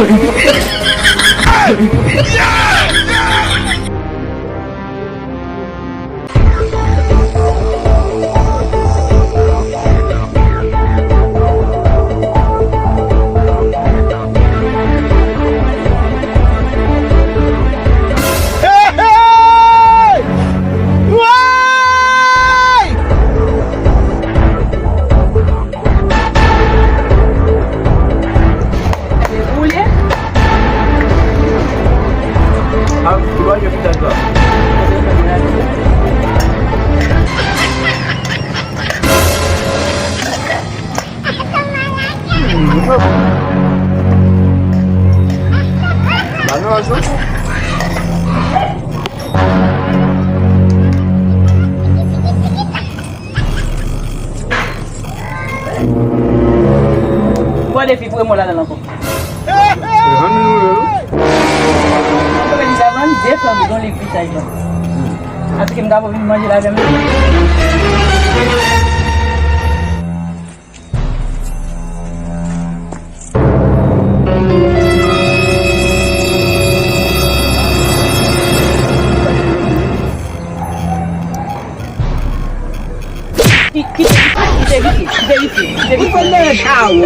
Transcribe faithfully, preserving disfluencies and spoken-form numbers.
Bon, depi pou mwen ladan ankò. Mwen deja vann de flan bidon liv visaj la. Aske m ka pou vin manje la menm. Ki, ki, ki te vite, ki te vite, ki te vite. Ou fè nèg a ou.